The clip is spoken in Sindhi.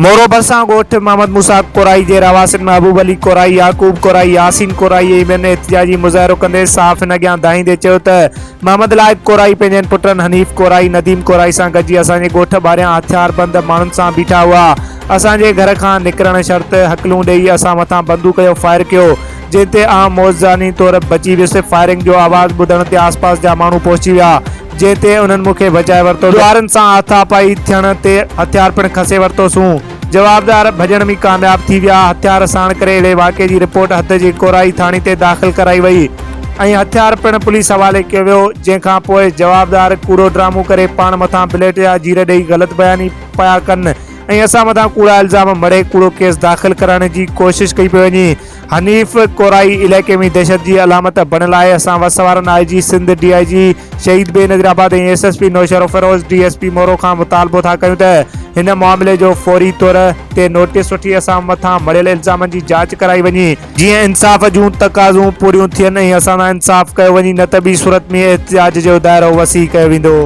مورو ڀرسان ڳوٺ محمد موسيٰ ڪورائي جي رهواسين محبوب علي ڪورائي، يعقوب ڪورائي، ياسين ڪورائي ۽ ٻين احتجاجي مظاهرو ڪندي صحافين اڳيان دانهيندي چيو ته محمد لائق ڪورائي پنهنجن پٽن حنيف ڪورائي، نديم ڪورائي سان گڏجي اسان جي ڳوٺ ٻاهريان هٿياربند ماڻهن سان بيٺا هئا، اسان جي گهر کان نڪرڻ شرط هڪلون ڏئي اسان مٿان بندوق جو فائر ڪيو، جنهن تي آئون معجزاني طور بچي ويس، فائرنگ جو آواز ٻڌڻ تي آسپاس جا ماڻهو پهچي ويا، جنهن تي انهن مون کي بچائي ورتو، ڏوهارين سان هٿاپائي ٿيڻ تي هٿيار پڻ کسي ورتوسون، جوابدار ڀڄڻ ۾ ڪامياب ٿي ويا، هٿيار ساڻ ڪري اهڙي واقعي جي رپورٽ حد جي ڪورائي ٿاڻي تي داخل ڪرائي وئي ۽ هٿيار پڻ پوليس حوالي ڪيو ويو، جنهن کان پوء جوابدار ڪوڙو ڊرامو ڪري پاڻ مٿان بليٽ جا جير ڏئي غلط بياني پيا ڪن ۽ اسان مٿان ڪوڙا الزام مڙهي ڪوڙو ڪيس داخل ڪرائڻ جي ڪوشش ڪئي پئي وڃي. حنيف ڪورائي علائقي ۾ دهشت جي علامت بڻيل آهي، اسان وس وارن I G Sindh, D I G Shaheed Benazirabad ۽ S S P Naushahro Feroze, D S P Moro کان مطالبو ٿا ڪيون ته هن معاملي جو فوري طور تي نوٽيس وٺي اسان مٿان مڙهيل الزامن جي جاچ ڪرائي وڃي، جيئن انصاف جون تقاضون پوريون ٿين ۽ اسان سان انصاف ڪيو وڃي نه ته ٻي صورت ۾ احتجاج جو دائرو وسيع ڪيو ويندو.